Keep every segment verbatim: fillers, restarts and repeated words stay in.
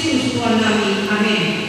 Kristus Tuhannami. Amen.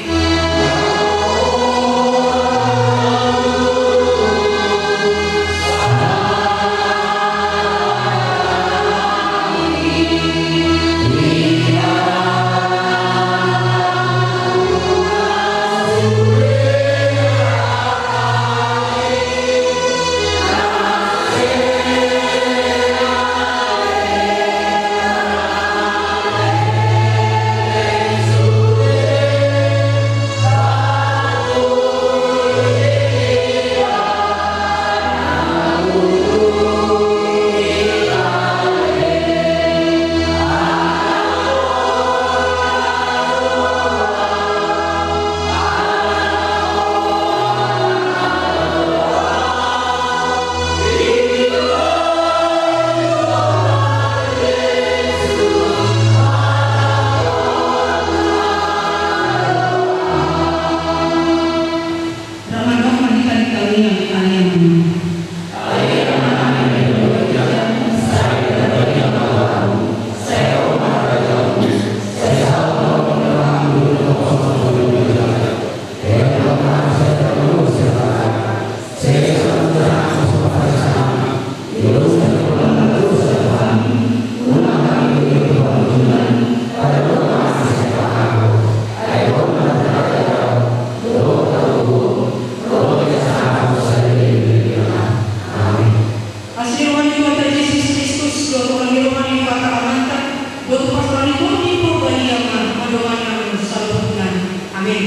Asi ni roha ni Tuhanta Jesus Kristus, dohot holong ni roha ni Debata Amanta, dohot hupasahat ni Tondi Porbadia ma mandongani hamu saluhutna. Amen.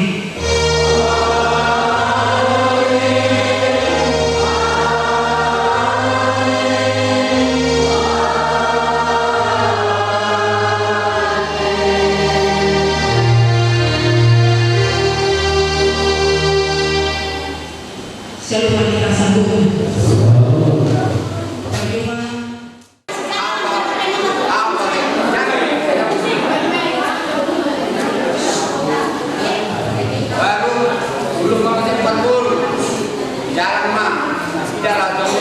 Selamat kita sambut. Baru, belum makan tempat dulu. Jalan, Mak. Tidak lah, dong.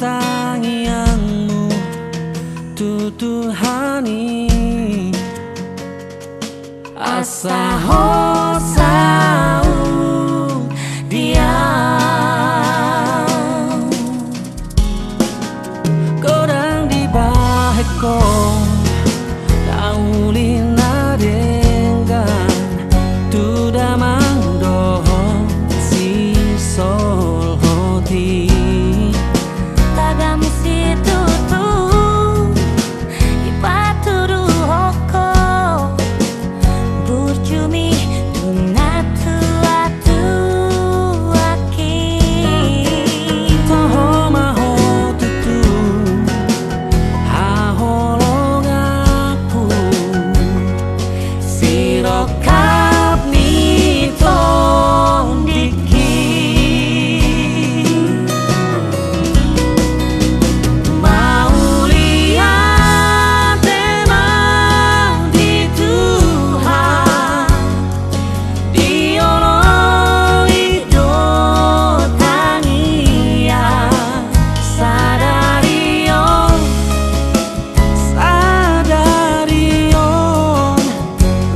Tangiangmu tu Tuhan i, asa ho saut di au. Godang dibahen ho na uli na denggan tu damang dohot sisolhot i. Tagan situtu dipatuduhon ho burjumi tu na tuatua i. Toho ma ho tutu haholonganku, sirongkap ni tondik i. Mauliate ma di Tuhan, dioloi do tangiang sadari on. Sadari on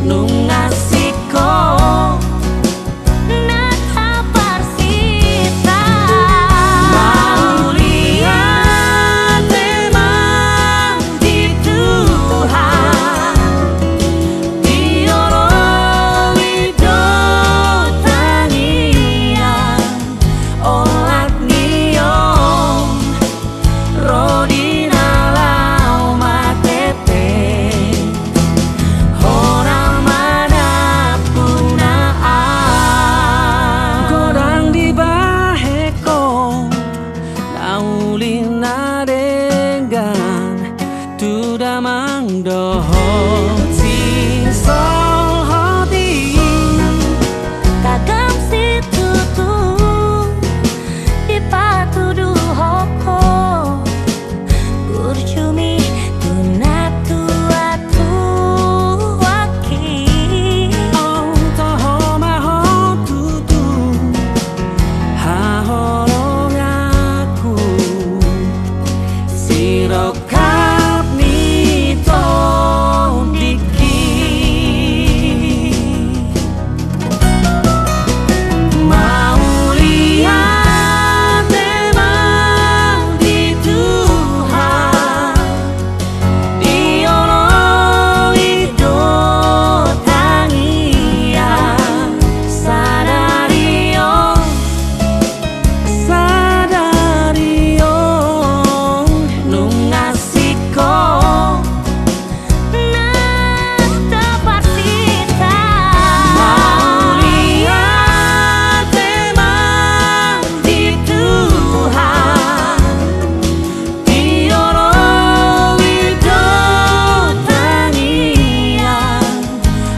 nunga singkop na taparsinta. Mauliate ma di Tuhan, dioloi do tangiang olat ni on. Ro di na laho marende, hona ma na punaan. Godang dibahen ho na uli na denggan tu damang dohot sisolhot i. Tagan situtu dipatuduhon ho burjumi tu na tuatua i. Toho ma ho tutu haholonganku, sirongkap ni tondik i. Mauliate ma di Tuhan, dioloi do tangiang sadari on. Sadari on nunga singkop na taparsinta. Mauliate ma di Tuhan, dioloi do tangiang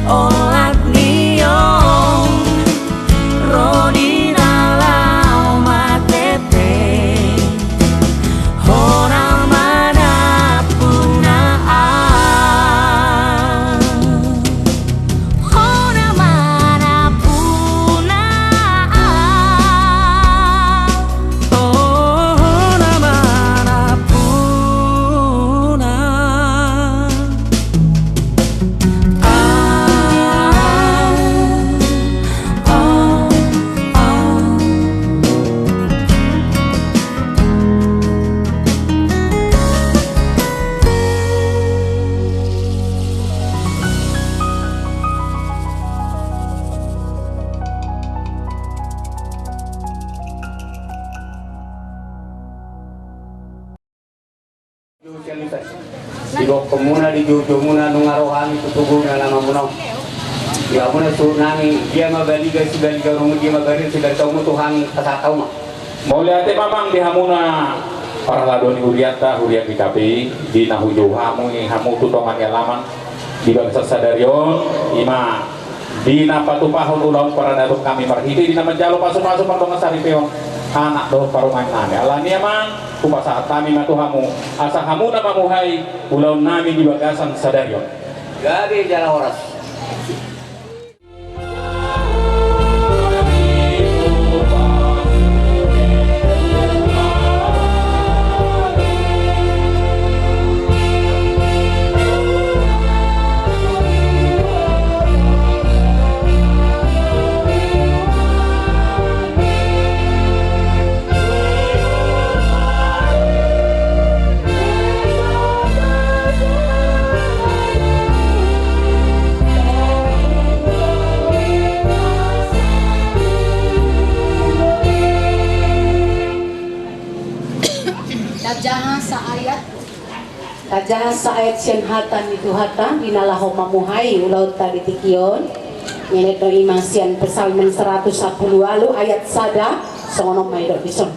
olat ni on. Ro di na laho marende, hona ma na punaan. Hona ma na punaan. Oh, hona ma na punaan. Diboanmuna di joujomuna nunga ro hami tu togona na mamuna on. Di hamuna suhut nami, dia ma baliga sibaliga urumu, dia ma barita sibaritaan urumu, Tuhan pasahat hamu ma. Mauliate ma amang di hamuna parhalado ni hurianta, huria GKPI, di na hujou hamu i hamu tu tonga ni alaman di bagasan sadari on, i ma di na patupahon ulaon paradaton nami marhite di na manjalo pasupasu pardongan saripeon anak dohot parumaen nami. Alani i amang, hupasahat hami ma tu hamu asa hamu na mamuhai ulaon nami di bagasan sadari on. Gabe jala horas. Jaha saayat. Tajaha saayat sian hata ni Tuhanta, di na laho mamuhai ulaonta di tingki on. Ninna do i ma sian Psalmen saratus sampulu ualu ayat sada, songon on ma didok dison.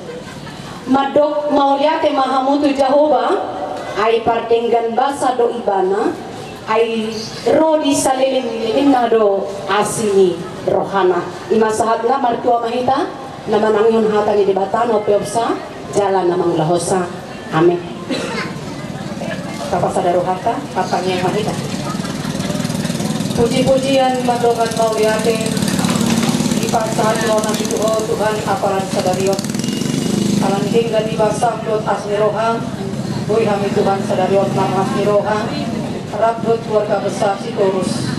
Mandok mauliate ma hamu tu Jahowa, ai pardenggan basa do Ibana, ai ro di saleleng ni lelengna do asi ni rohana. I ma sahatna, martua ma hita na manangihon hata ni Debata na umpeopsa jala na mangulahonsa. Amen. Tapasada rohanta, martangiang ma hita. Puji-pujian mandongani mauliate dipasahat roha nami tu Ho Tuhan, apala sadari on. Ala ni denggan ni basam dohot asi ni roham, boi hami Tuhan sadari on marlas ni roha, rap dohot keluarga besar Sitorus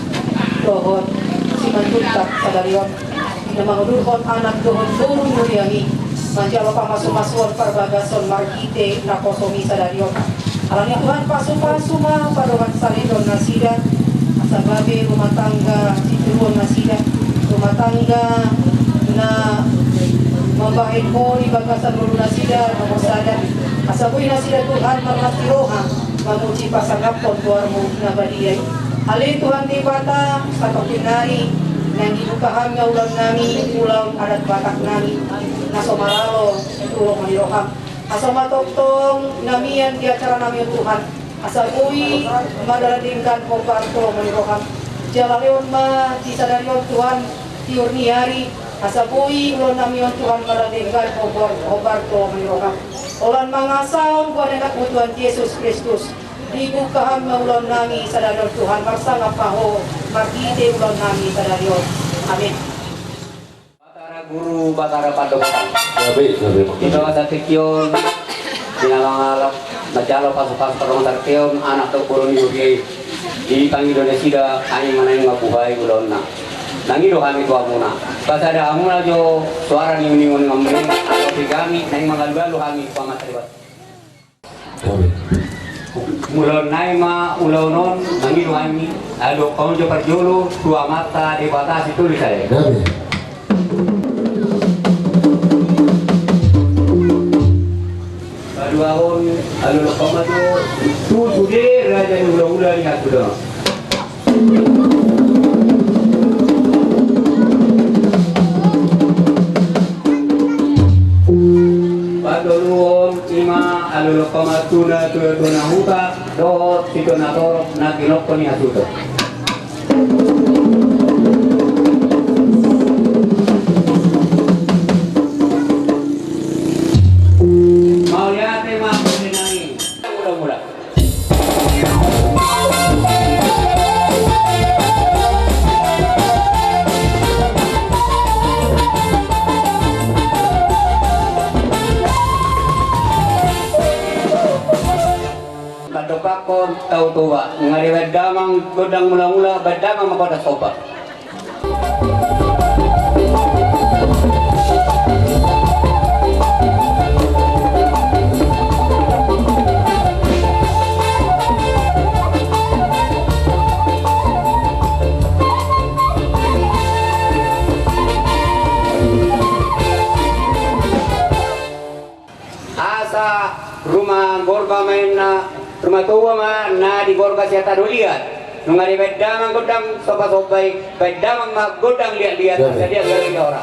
dohot Simanjuntak sadari on, na manguduthon anak dohot boru ni huria i, manjalo pamasumasuon parbagason marhite naposomi sadari on. Ala ni Tuhan, pasupasu ma pandongani saripeon nasida, asa gabe rumah tangga sitiruon nasida, rumah tangga na mambahen Ho di bagasan ngolu nasida nomor sada. Asa boi nasida Tuhan marlas ni roha mamuji pasangaphon goarmu na badia i. Ale Tuhan Debata, satongkin nari naeng dibuka hami ma ulaon nami, ulaon adat Batak nami, na so malalo tu lomo ni roham. Asa ma tongtong na mian di acara nami on Tuhan, asa boi ma dalan denggan hombar tu lomo ni roham. Jala lehon ma di sadari on Tuhan tiur ni ari, asa boi ulaon nami on Tuhan ma dalan denggan hombar, hombar tu lomo ni roham. Holan mangasahon goar ni anakmu Tuhan Jesus Kristus, dibuka hami ma ulaon nami sadari on Tuhan, marsangap ma Ho marhite ulaon nami sadari on. Amen. Batara guru, Batara pandohan. Gabe, gabe. Di bagasan tingki on, di na mangalap, manjalo pasupasu pandongani saripeon anak dohot boru ni huria i, dipangido nasida, ai ma naeng mambuhai ulaonna. Mangido hami tu hamuna, pasada hamuna jo soara ni uninguninganmuna, asa pe hami naeng mangalualu hami tu Amanta Debata. Mulaonnami ma ulaon on, mangido hami, alu on jo parjolo tu Amanta Debata situtu sada. Gabe. Paduahon, alu on ma jo tu sude raja ni hulahula ni hasuhuton. Patoluhon i ma alu on ma tu na, tu na, tu na huta dohot situan na torop na ginokkon ni hasuhuton. Mauliate ma, mauliate ma. Mula-mula. Padopakkon tau Toba, nunga dibaen damang gondang mula-mula, baen damang ma gondang somba. Asa ruma gorga ma inna, ruma toua ma na di gorga sian tano liat. Nunga dibaen damang gondang somba-somba i, baen damang ma gondang liat-liat. Siap, asa liat gabe jora.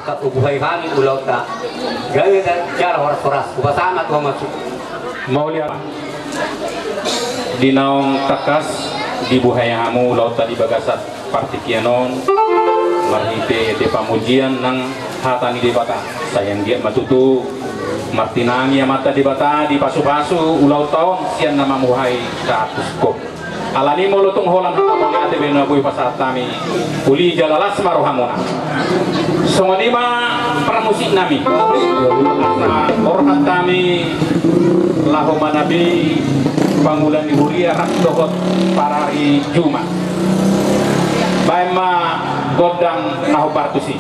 Hubuhai hami ulaonta, gabe jala horas-horas, hupasahat ma tu hamu. Mauliate. Di naung tangkas dibuhai hamu ulaonta di bagasan partingkian on, marhite ende pamujian nang hata ni Debata, sai anggiat ma tutu martinangi Amanta Debata dipasu-pasu ulaonta on sian na mambuhai sahat tu singkop. Alani molo tung holan hata mauliate pe na boi pasahat hami, uli jala las ma rohamuna. Songon i ma parmusiknami. Asa borhat hami laho manabi pangula ni huria rap dohot parari Jumat. Baen ma gondang na hombar tusi.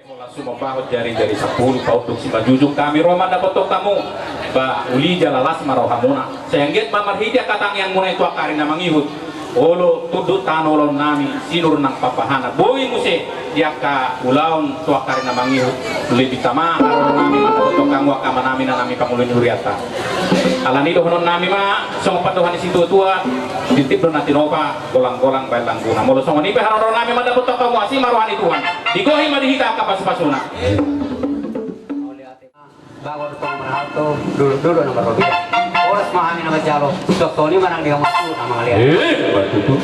Holan sumambahon jari-jari sampulu, paunduk simanjujung, hami ro mandapothon hamu. Ba uli jala las ma rohamuna. Sai anggiat ma marhite angka tangiangmuna i tu angka ari na mangihut, olo tunduk tano ulaonnami sinur nang papahana. Boi muse di angka ulaon tu angka ari na mangihut. Lebih tama haroro nami mandapothon hamu angka amanami na naeng pangulu ni hurianta. Alani dohononnami ma songon pandohan ni situa-tua, titip do na tinopa, golang-golang baen langguna. Molo songon i pe haroro nami mandapothon hamu, asi ma roha ni Tuhan. Digohi ma di hita angka pasu-pasuna. Bagot tong marhalto, dolok-dolok na marrobi. Horas ma hami na manjalo. Songon i ma nang di hamu na mangalean. Eh, batutu.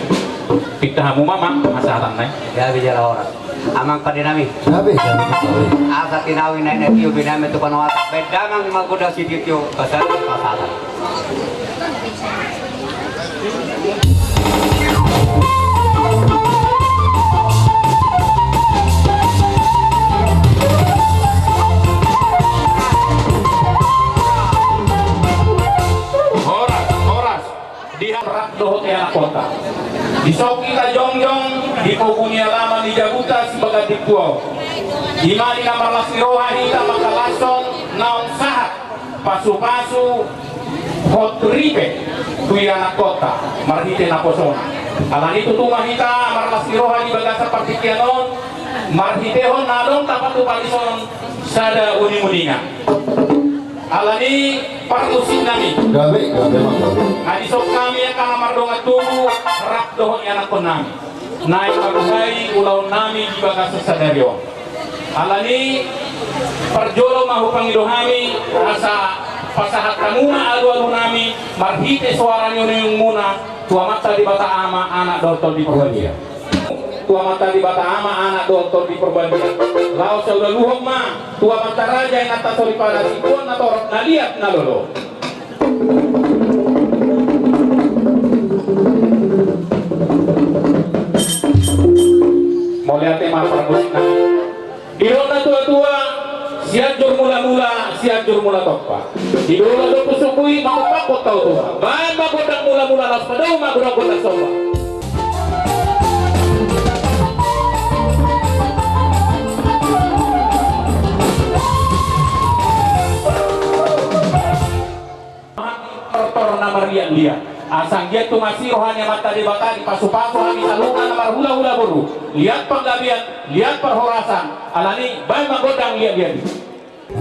Pinta hamu ma, Mang, pasahatanna i. Gabe jala horas. Amang pande nami. Gabe jala horas. Asa tinawi na i na tio be nami tu panoatan. Baen damang ma gondang sitio-tio, pasahat, pasahatan. Horas, horas. Di hata rap dohot ianakhonta. Dison hita jongjong di pogu ni alaman ni jabuta Sibaganding Tua on. I ma di na marlas ni roha hita mangkalashon naung sahat pasu-pasu dohot ripe tu ianakhonta marhite naposona. Alani tutu ma hita marlas ni roha di bagasan partingkian on, marhitehon na adong tapatupa dison sada uning-uningan. Alani parmusiknami. Gabe, gabe, Mang, gabe. Adi songon hami angka na mardongan tubu rap dohot ianakhonnami naeng mambuhai ulaonnami di bagasan sadari on. Alani parjolo ma hupangido hami asa pasahat hamu ma alu-alunami marhite soara ni uning-uningmuna tu Amanta Debata Ama, Anak dohot Tondi Porbadia. Tu Amanta Debata Ama, Anak dohot Tondi Porbadia. Laos siulaluhon ma tu amanta raja, inanta soripada, sibuan na torop, na liat na lolo. Mauliate ma parmusiknami. Didok na tua-tua, Sianjur mula-mula, Sianjur mula tompa. Di dolok do pusuk bui, mangompangkon tau tua. Baen ma gondang mula-mula, laos padao ma gondang-gondang somba. Tortor na marliat-liat. Asa anggiat tung asi roha ni Amanta Debata, dipasu-pasu hami saluhutna na marhula-hula boru. Liat panggabean, liat parhorasan. Alani, baen ma gondang liat-liat i. Anak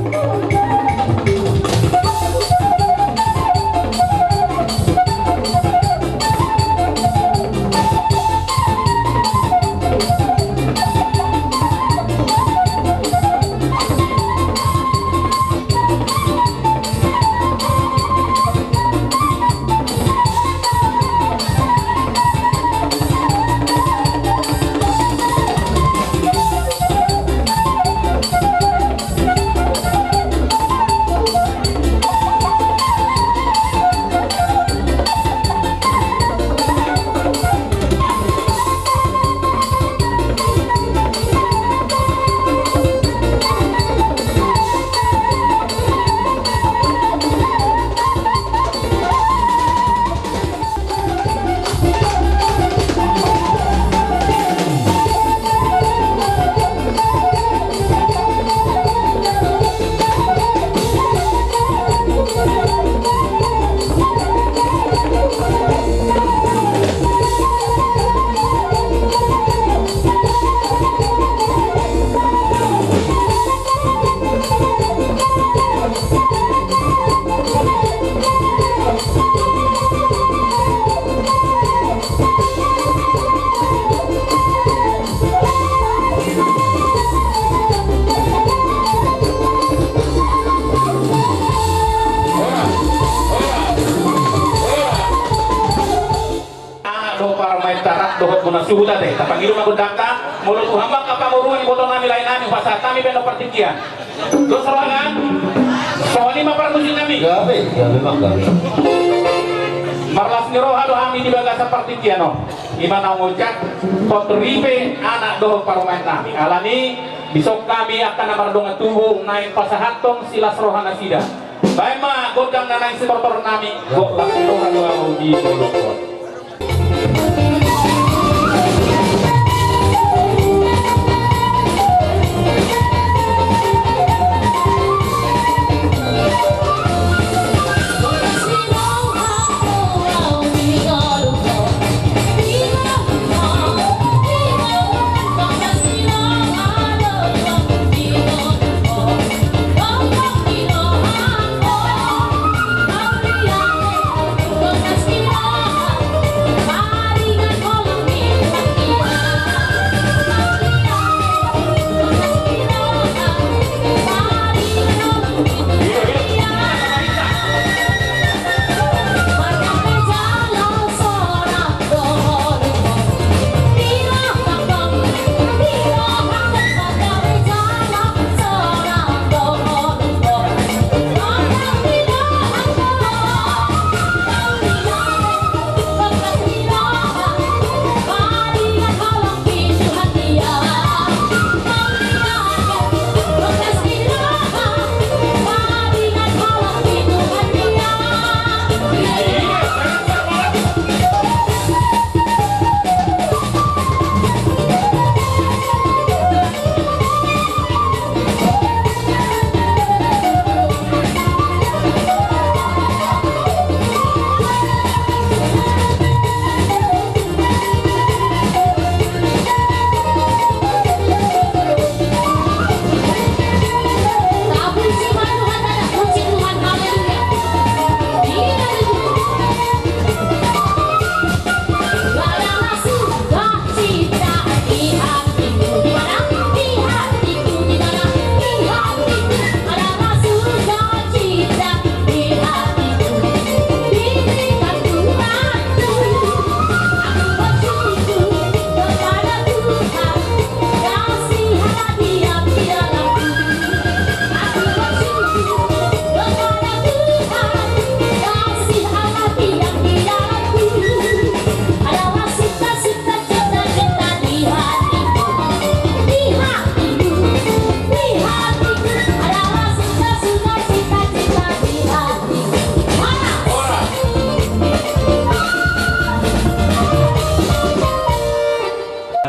dohot parumaenta, rap dohot bona suhut ate, tapangido ma gondangta. Molo Tuhan ma angka pamoruon ni iboto nami, lae nami, hupasahat hami baen partingkian. Dos roha kan? Songon i ma parmusik nami. Gabe, gabe, Bang, gabe. Marlas ni roha do hami di bagasan partingkian on. I ma naung ojak, hot ripe anak dohot parumaen nami. Alani, dison hami angka na mardongan tubu naeng pasahathon silas roha nasida. Baen ma gondang na naeng sitortor nami, gok las ni roha do ahu di dolok on.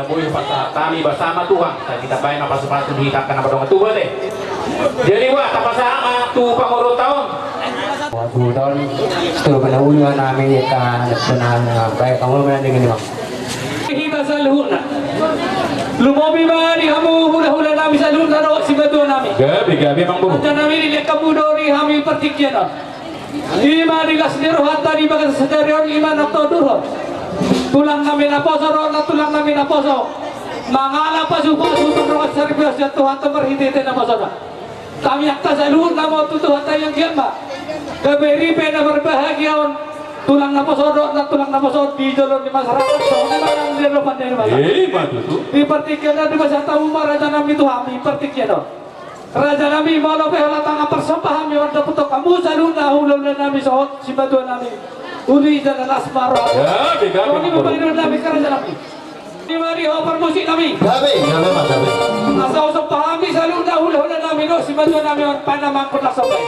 Boi pasahat hami, basa ma Tuhan, sai tabaen ma pasupasu di hita angka na mardongan tubu ate. Jadi, wah, tapasahat ma tu pamoruonta on. Pamoruonta on, tu panauli nami, angka na baen pangolu ma nami, Bang. Hita saluhutna. Lumobi ma di hamu hulahula nami saluhutna dohot simatua nami. Gabe, gabe, amang boru. Raja nami, dilehon hamu do di hami partingkian on. I ma di las ni rohanta di bagasan sadari on, i ma na taudurhon tulang nami naposo dohot nantulang nami naposo. Mangalap pasupasu, tondongan saripeon sian Tuhanta marhitehite naposona. Tamiangta saluhutna ma tu Tuhanta, ianggiat ma gabe ripe na marbahagia on tulang naposo dohot nantulang naposo di jolo ni masyarakat, songon i ma nang di adopan ni Debata. I ma tutu. Di partingkian on dipasahat hamu ma, raja nami, tu hami partingkian on. Raja nami, molo pe holan tangan parsomba hami mandapothon hamu saluhutna hulahula nami dohot simatua nami, uli jala las ma roha. Gabe, gabe, amang boru. Songon i ma pangidoan nami, raja nami. Di ma di ho parmusik nami. Gabe, gabe ma, gabe. Asa husomba hami saluhutna hulahula nami dohot simatua nami on, bahen ma angkon las somba i.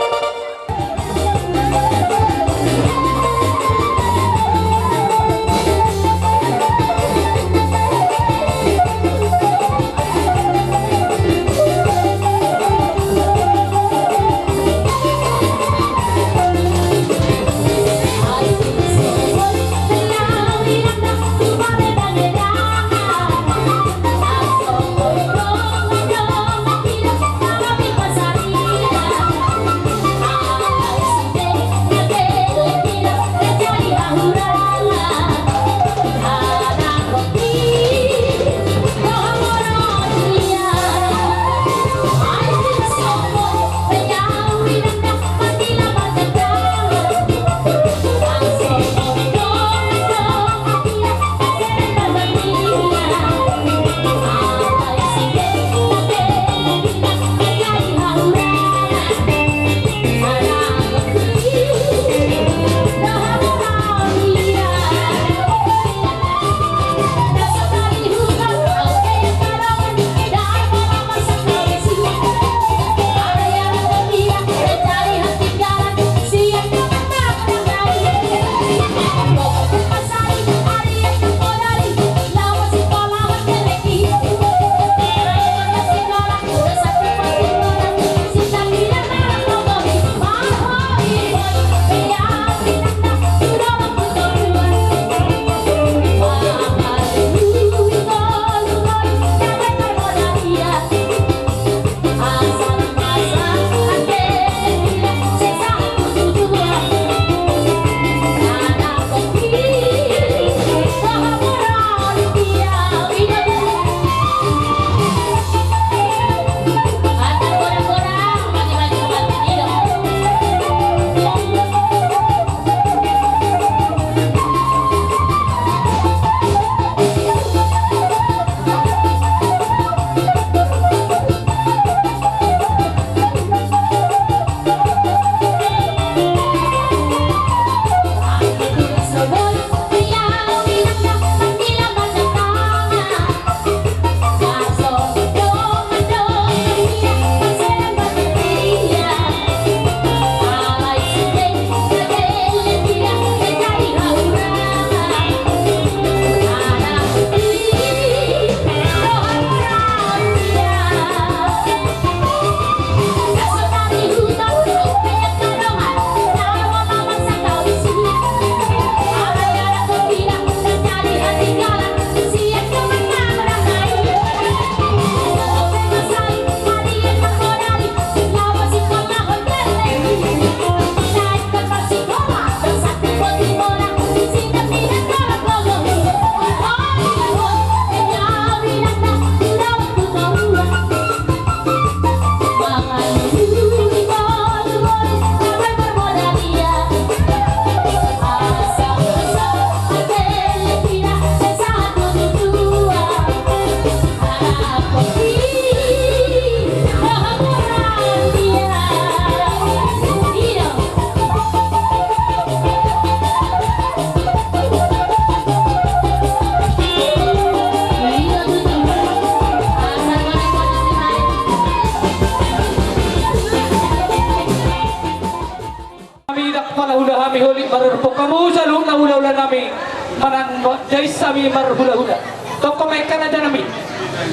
Nami, ndang pala hula hami holit marorpok hamu saluhutna hulahula nami, manang jais hami marhulahula. Tongko ma i, raja nami.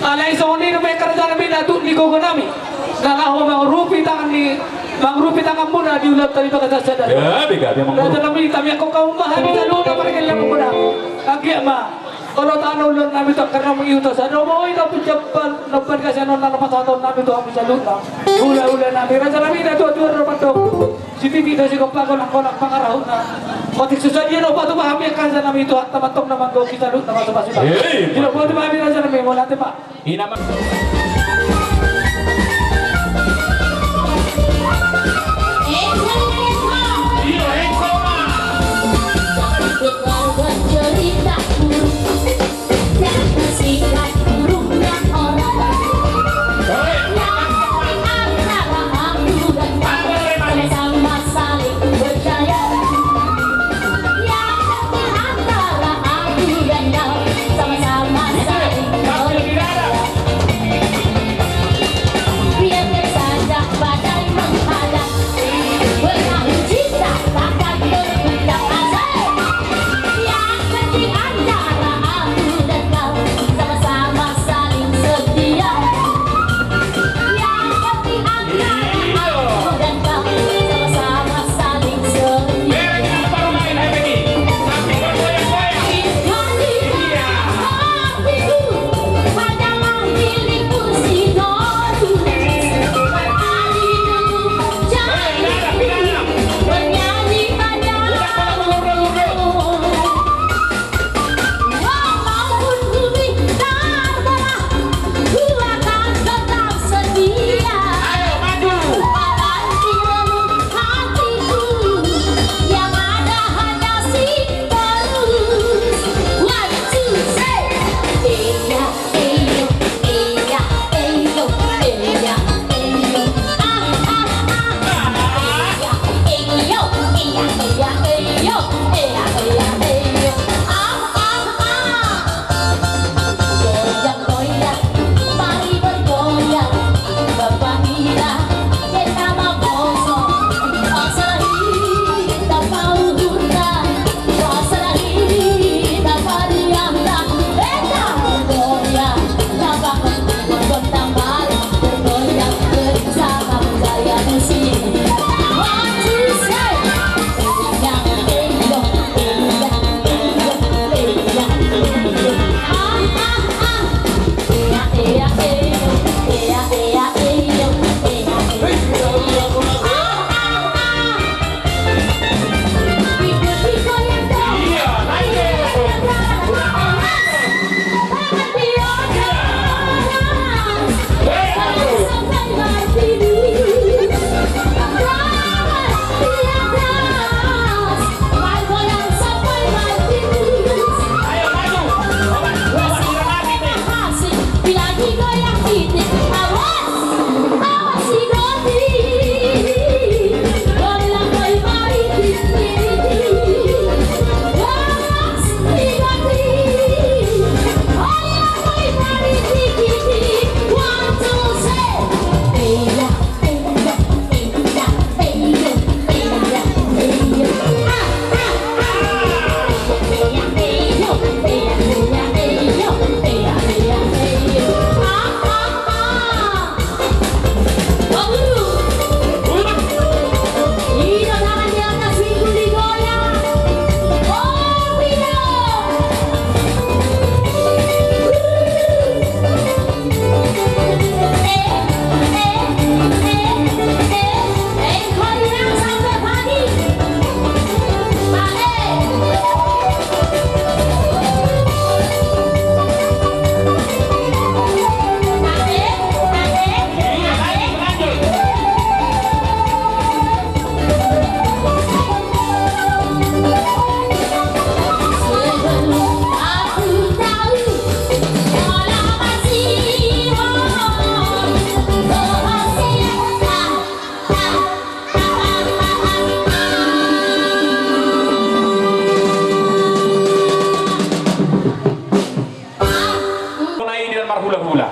Alai songon i do ma i, raja nami, na tuk ni gogo nami na laho mangurupi tangan ni, mangurupi tanganmuna di ulaonta di bagasan sadari. Gabe, gabe, amang boru. Raja nami, tamiangkon hamu ma hami saluhutna pargellenganmuna. Anggiat ma Olo, tano ulaon nami tu angka na mangihut, sai do boi na punjabal nombar kasian on na patahon nami tu hamu saluhutna. Hulahula nami, raja nami, na tuatua do mandok. Sititi do sigompa, golanggolang pangarahutna. Otik so sadia do patupa hami angka raja nami tu hata mantong na manggohi saluhutna, masumasu. Hei. Di do patupa hami raja nami, mauliate ma. Ina ma. Nai di na marhulahula.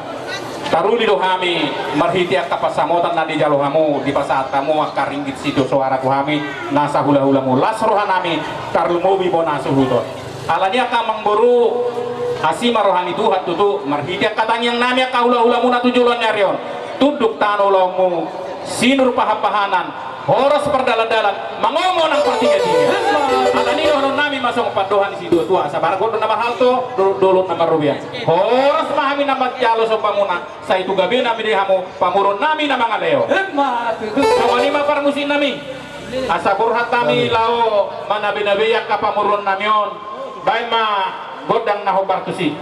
Taruli do hami marhite angka pansamotan na dijalo hamu, dipasahat hamu angka ringgit sitio soara tu hami na sahulahulamu. Las roha nami tarlumobi bona suhut on. Alani angka amangboru, asi ma roha ni Tuhan tutu, marhite angka tangiang nami angka hulahulamuna tu joloan ni ari on. Tunduk tano ulaonmu, sinur pahanpahanan, Horas pardalandalan, mangomo nang partigatiga. Alani i dohonon nami ma songon pandohan ni situa-tua, asa margot do na marhalto, dolok-dolok na marrobean. Horas ma hami na manjalo somba muna, sai tu gabe nami di hamu, pamoruon nami na mangalehon. Emma tutu. Songon i ma parmusik nami. Asa borhat hami laho manabe-nabei angka pamoruon nami on. Baen ma gondang na hombar tusi.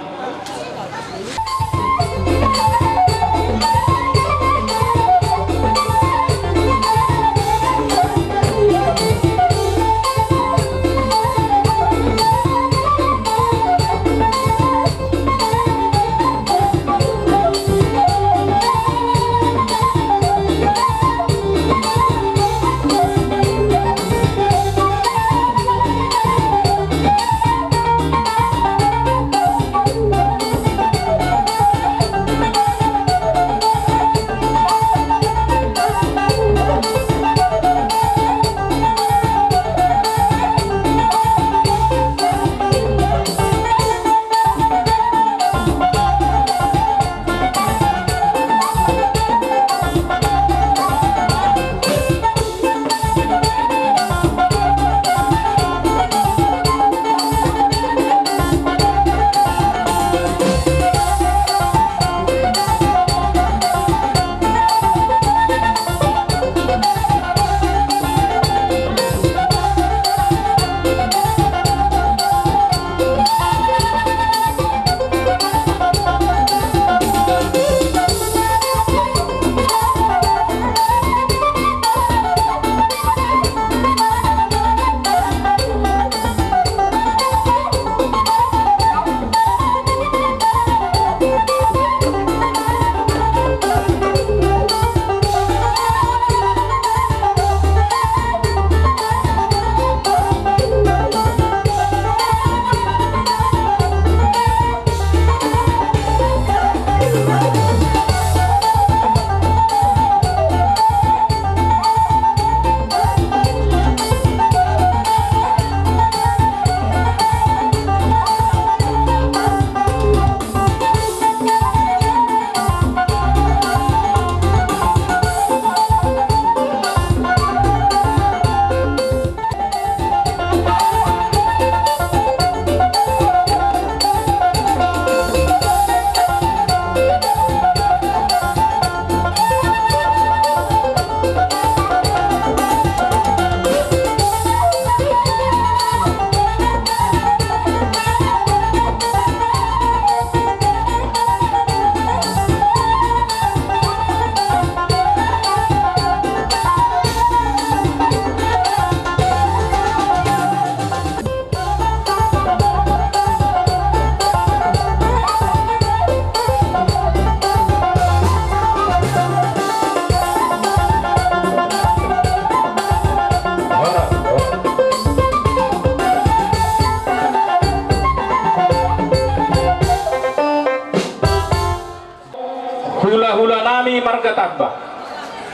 Hulahula nami marga Tamba,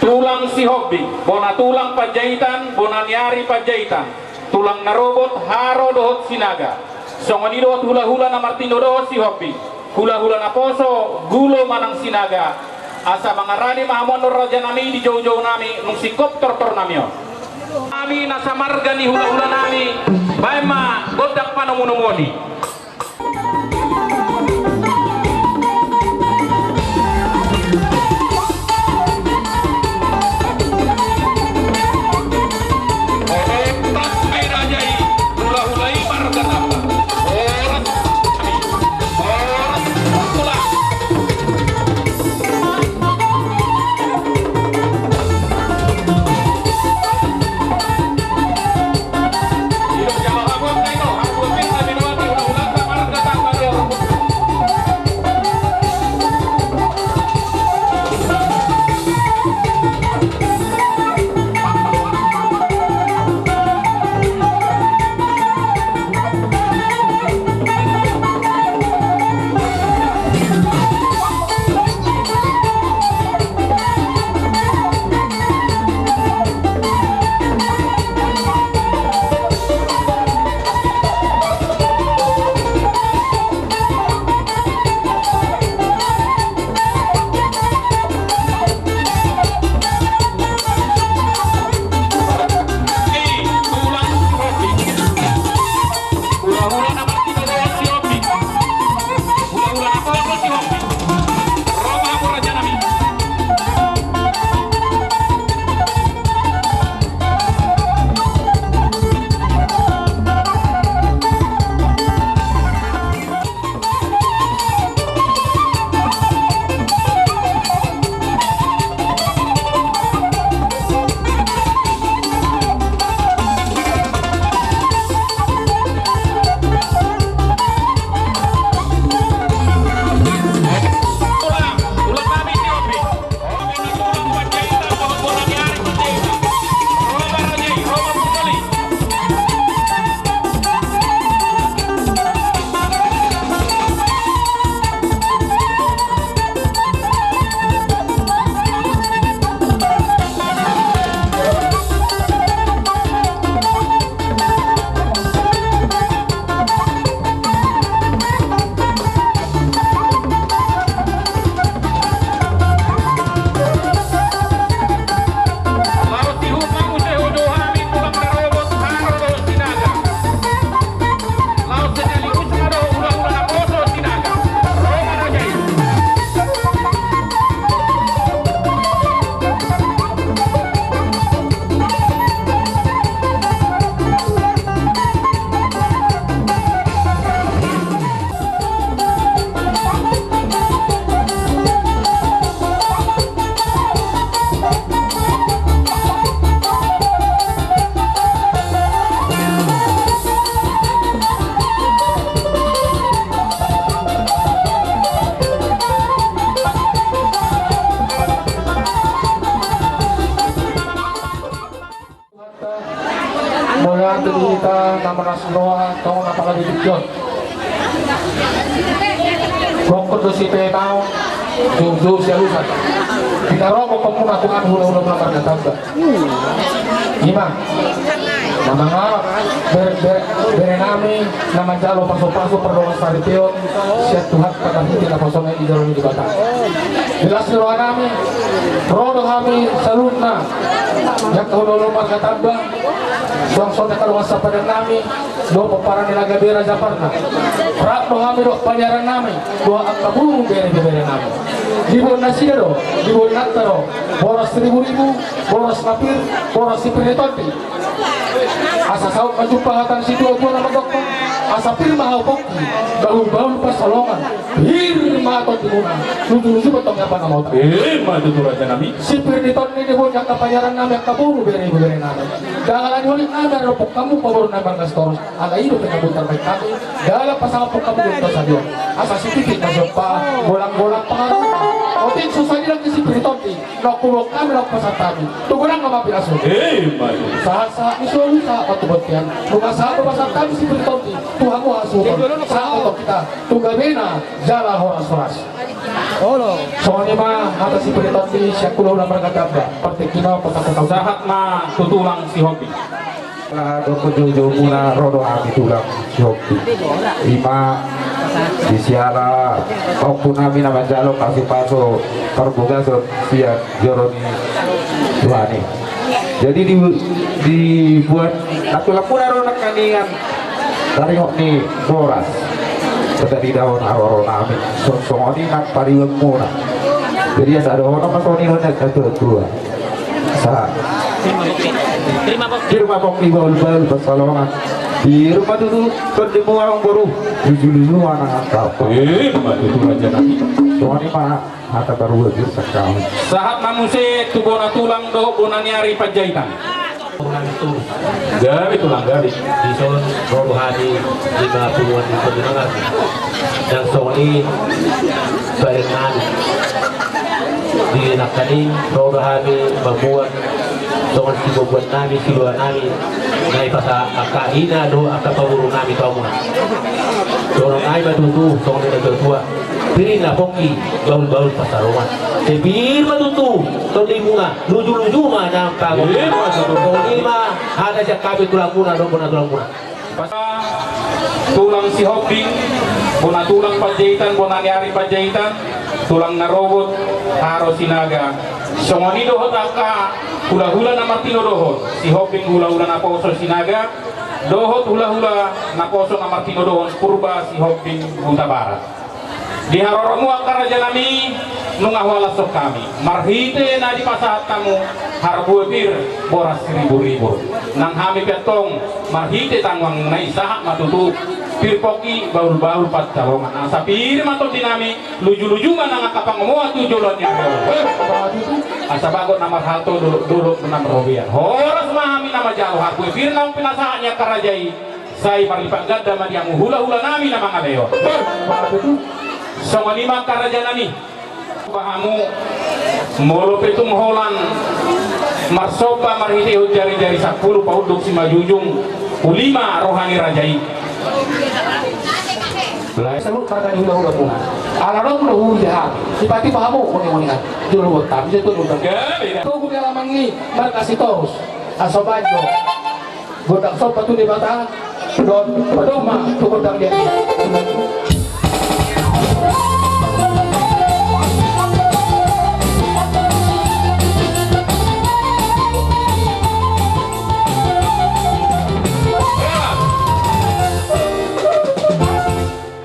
tulang Sihombing, bona tulang Panjaitan, bona ni ari Panjaitan, tulang na robot Haro dohot Sinaga. Songon i dohot hulahula na martinodohon Sihombing, hulahula naposo Gulo manang Sinaga. Asa mangarade ma hamu annon raja nami di joujou nami nung singkop tortor nami on. Nami na samarga ni hulahula nami, baen ma gondang panomunomuon i. Hita na marlas ni roha, tong na pala di tingki on. Gokkon do sipe naung, joujou sialusan. Hita ro gokkon muna tu hami hulahula marga Tamba. Ima na mangarap ber-, ber-, bere nami na manjalo pasupasu pardongan saripeon sian Tuhanta marhite naposona i di jolo ni Debata. Di las ni roha nami, ro do hami saluhutna, angka hulahula marga Tamba, suang songon angka dongan sapadan nami dohot pomparan ni na gabe raja parna. Rap do hami dohot paniaran nami dohot angka boru bere-bere nami. Diboan nasida do, diboan inanta do boras ribu-ribu, boras na pir, boras sipir ni tondi. Asa saut ma jumpa hata ni situatua na mandok, asa pir ma hau pongki, bahul-bahul pansalongan, pir ma tondimuna, luju-luju ma tong ni ampang na mauta. Ima tutu raja nami. Sipir ni tondi diboan angka paniaran nami, angka boru bere-bere nami. Dangka na niholit nami, adong pongkamu paboru nami marga Sitorus. Ala i do pe na boi tarbaen hami dalan pasangap pongkamu di huta sadari on. Asa sititi ma jumpa, golang-golang pangarahutna. Otik so sadari on di sipir ni tondi. Nunga huboan hami, nunga hupasahat hami tu godang na mapinasuk. Ima tutu. Sahat-sahat ni solu sahat ma tu bontean. Nunga sahat do pasahat hami sipir ni tondi tu hamu hasuhuton. Sahat ma tong hita tu gabena jala horas-horas. Olo. Songon i ma hata sipir ni tondi sian hulahula marga Tamba. Partingkian on pasahat hami. Sahat ma tu tulang Sihombing. Dohot joujou muna, ro do hami tulang Sihombing. Ima di siala ompu nami na manjalo pasupasu parbagason sian joro ni Tuhan i. Jadi di, diboan na tulang muna ro nangkaningan taringot ni boras. Tadi dohot haroro nami, so-, songon i nang pariban muna. Jadi asa dohonon ma songon i do na tua-tua. Sa. Pir ma pongki, pir ma pongki, bahul-bahul pansalongan. Pir ma tutu tondimuna amang boru, luju-luju ma nang angka ampang. Ima tutu raja nami. Songon i ma hata parbuabir sian hami. Sahat ma muse tu bona tulang dohot bona ni ari Panjaitan. Gabe tulang, gabe. Dison ro do hami lima puluhan ni panggunaan. Nang songon i baen nami. Di nangkaning ro do hami mamboan songon siboan nami, siloa nami, na dipasahat angka ina dohot angka paboru nami tu hamuna. Dohonon nami ma tutu songon na tua-tua. Pir ma pongki, bahul-bahul pansalongan. Sai pir ma tutu tondimuna, luju-luju ma nang ampang. Ima tutu. Songon i ma hata sian hami tulang muna dohot bona tulang muna. Tulang Sihombing, bona tulang Panjaitan, bona ni ari Panjaitan, tulang na rogot, Haro Sinaga. Songon i dohot angka hula-hula na martinodohon, Sihombing hulahula naposo Sinaga, dohot hula-hula naposo na martinodohon Purba Sihombing Hutabarat. Di haroromu angka raja nami, nunga huhalashon hami marhite na dipasahat hamu harbue pir boras siribu-ribu. Nang hami pe antong marhite tanguangmuna i sahat ma tutu pir pongki, bahul-bahul pansalongan. Asa pir ma tondi nami, luju-luju ma nang angka pangomoan tu joloan ni ari on. Asa bagot na marhalto, dolok-dolok na marrobean. Horas ma hami na manjalo harbue pir naung pinasahat ni angka raja i. Sai marlipat ganda ma di hamu hula-hula nami na mangaleon. Songon i ma angka raja nami. Ba hamu, molo pe tung holan marsomba marhitehon jari-jari sampulu, paunduk simanjujung, uli ma roha ni raja i. Salut ma di hula-hula muna. Ala adong do huida hami. Sipata ma hamu uning-uningan. Jolo buat kami, jolo buat kami. Togu di alaman ni marga Sitorus. Aso banjo. Godang somba tu Debata, dohot padomu ma tu godang dia.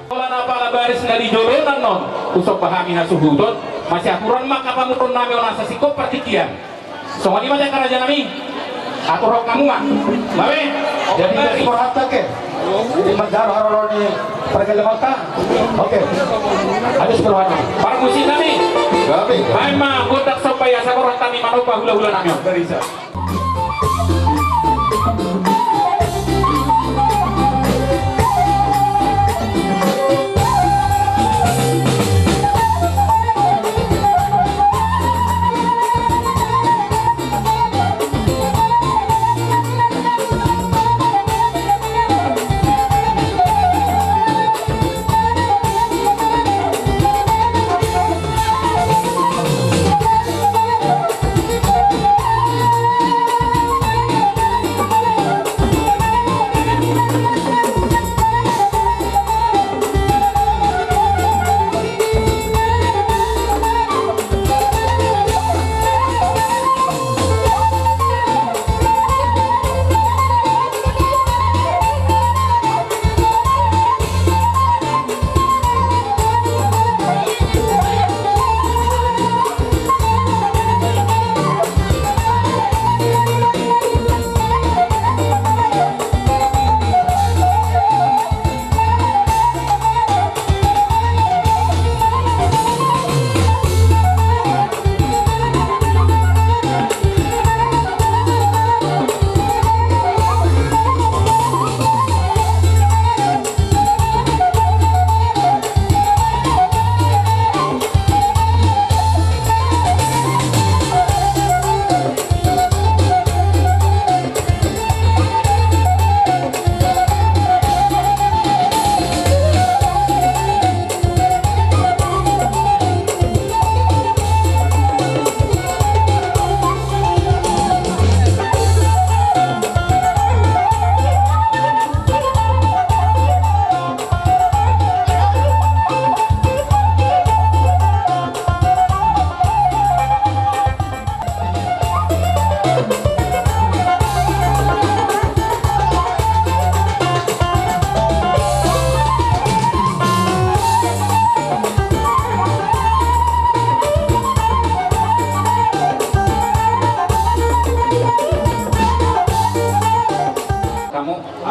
Pola na pala baris na di joloan on, husomba hami hasuhuton, masiaturan ma angka pamoruon nami on asa singkop partingkian. Songon i ma angka raja nami. Aturhon hamu ma. Mame. Jadi, dari Purhanta ke. Jadi, manjalo haroro ni pargalamonta. Oke. Adus keluhan. Parmusik nami. Mame. Baen ma gondang somba i asa borhat hami manomba hula-hula nami on. Barisa.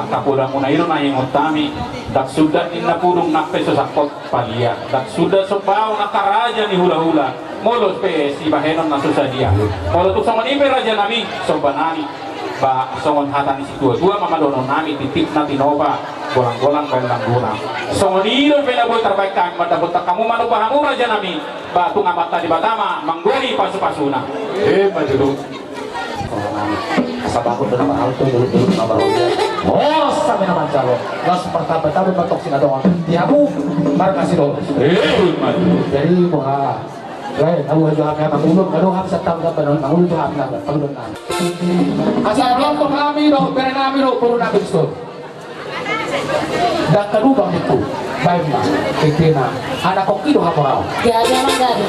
Angka podamuna i do na ingot hami, ndang suda ninna pudung nang pe so sangkot palia, ndang suda sombaon angka raja ni hulahula, molo pe sibahenon na so sadia. Molo tung songon i pe raja nami, somba nami, ba songon hata ni situatua ma dohonon nami, titipna tinopa, golanggolang baen langguna. Songon i do pe na boi tarbaen hami mandapothon hamu, manopa hamu raja nami, ba tung Amanta Debata ma manggohi pasupasuna. Emma tutu. Asa bagot do na marhalto, dolok-dolok na marhalto. Horas hami na manjalo. Las martamba-tamba ma tong sinadongan. Di hamu marga Sitorus. Emma tutu. Jadi boha. Lae, na boha jo hami na mangulon, nga do hami santabi na baenon, mangulon jo hami na baenon. Asa lompok hami dohot bere nami dohot boru nami Sitorus. Ndang haduan ningku, baen ma, tingkina, anakkon i do hamu raja. Gabe ma gabe.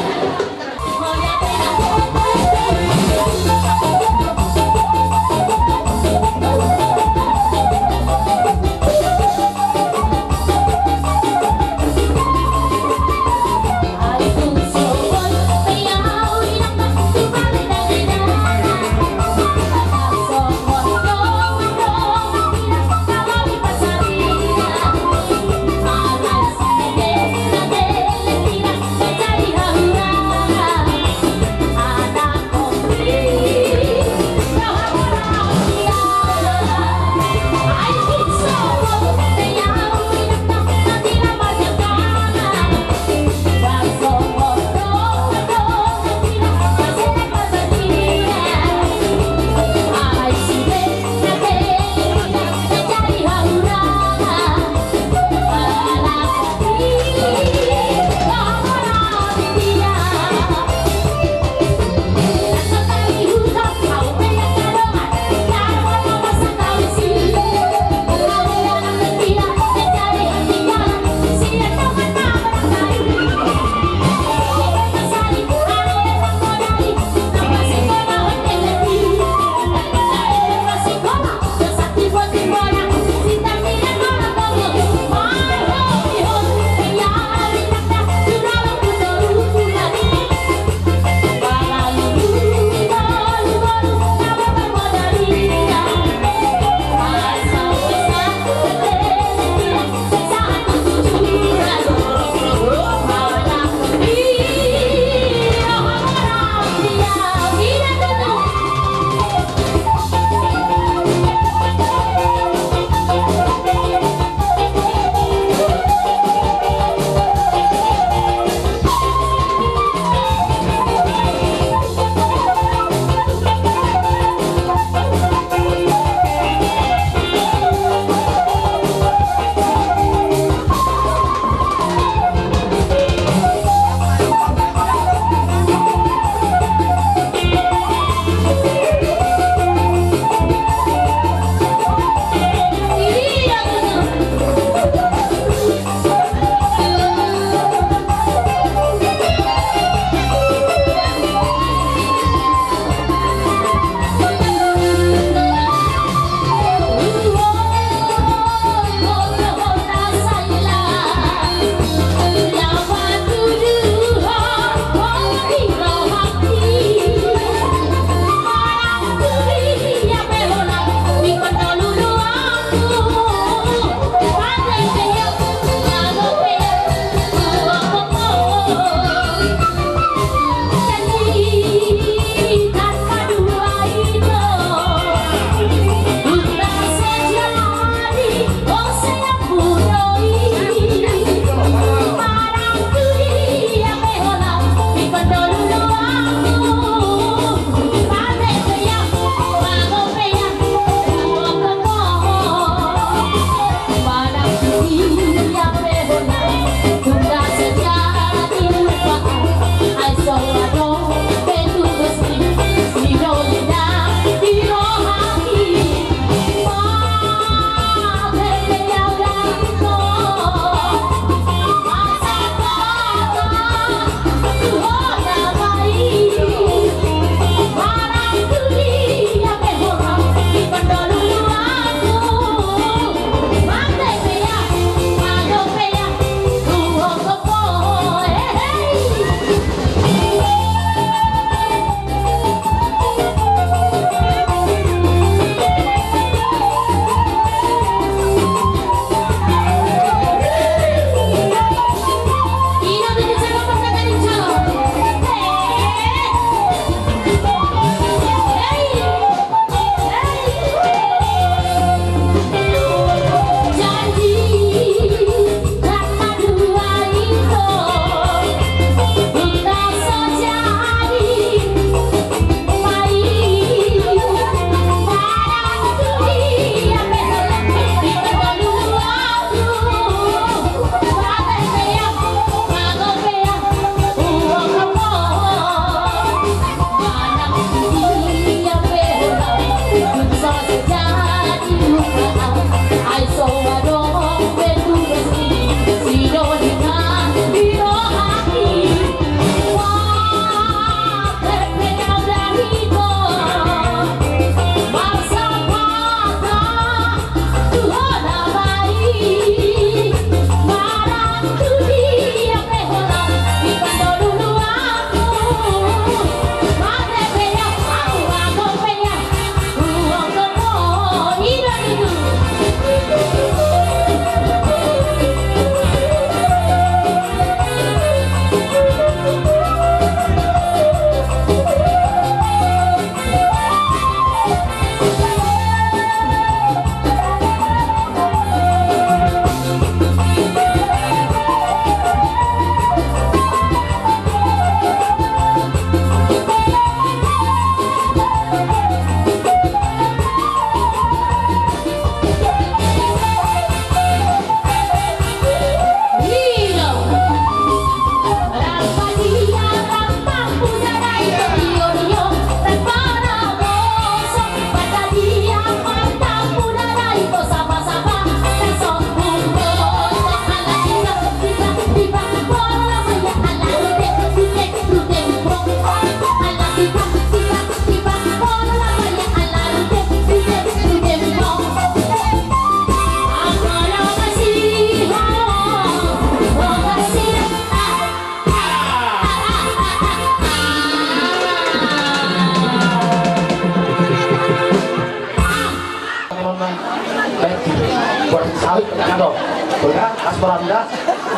Ado, udah, as beranda,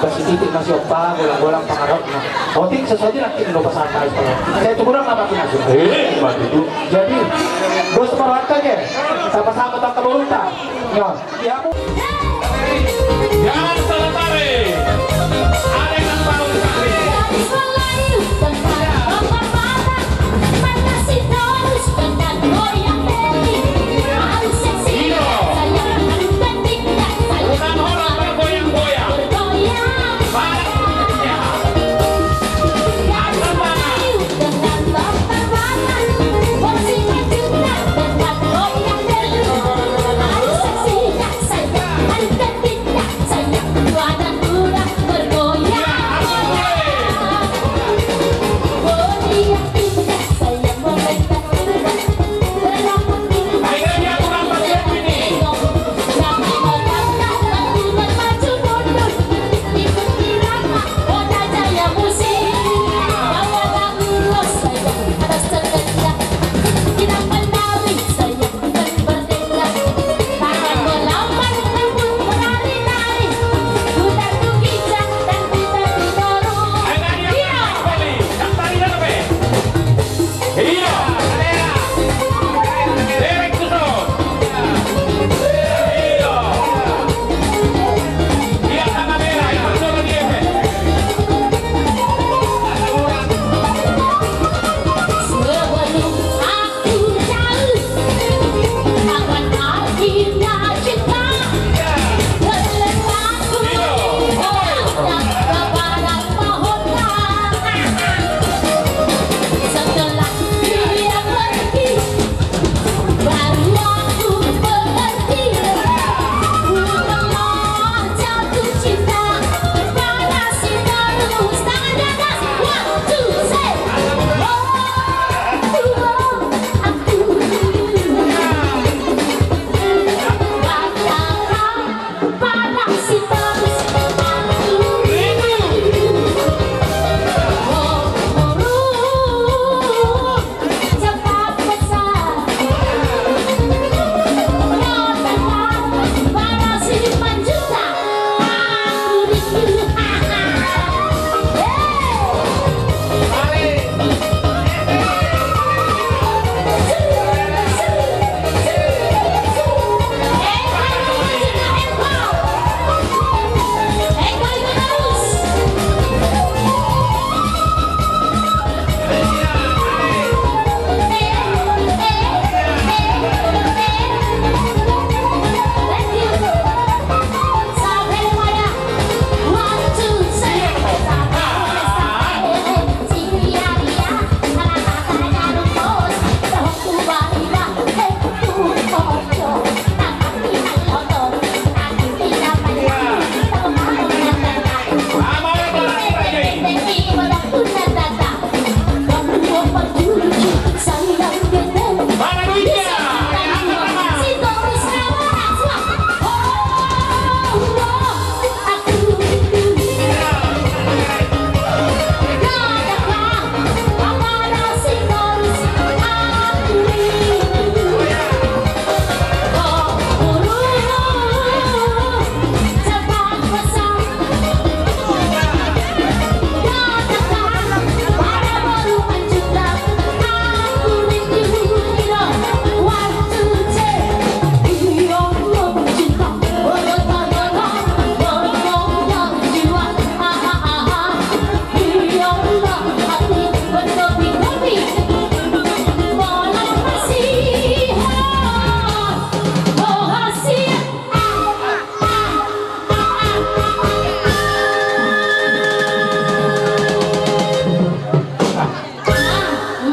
basi titik masih opa, golang-golang pangarap, nah. Otik sesuai lagi, no pasantai, sekolah. Saya tunggu dong, apa kena sudah? Eh, mati tu. Jadi, bos perhatian ya, sama-sama tak terlupa. Ya. Ya, Bu. Jangan salah tarik. Ada yang tahu di kami.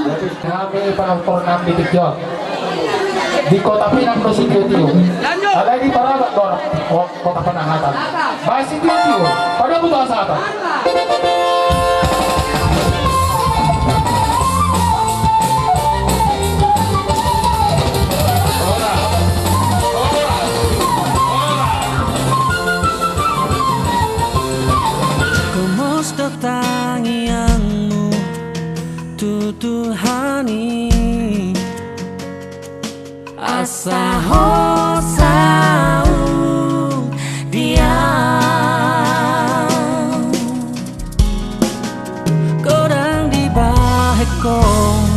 Jadi, kami penonton enam titik jam. Di Kota Pinang do sitio-tio. Alai di Parabat do, oh, Kota Penahatan. Baen sitio-tio. Pada buta sata. Horas do tangiangmu tu Tuhan i, asa ho saut di Kong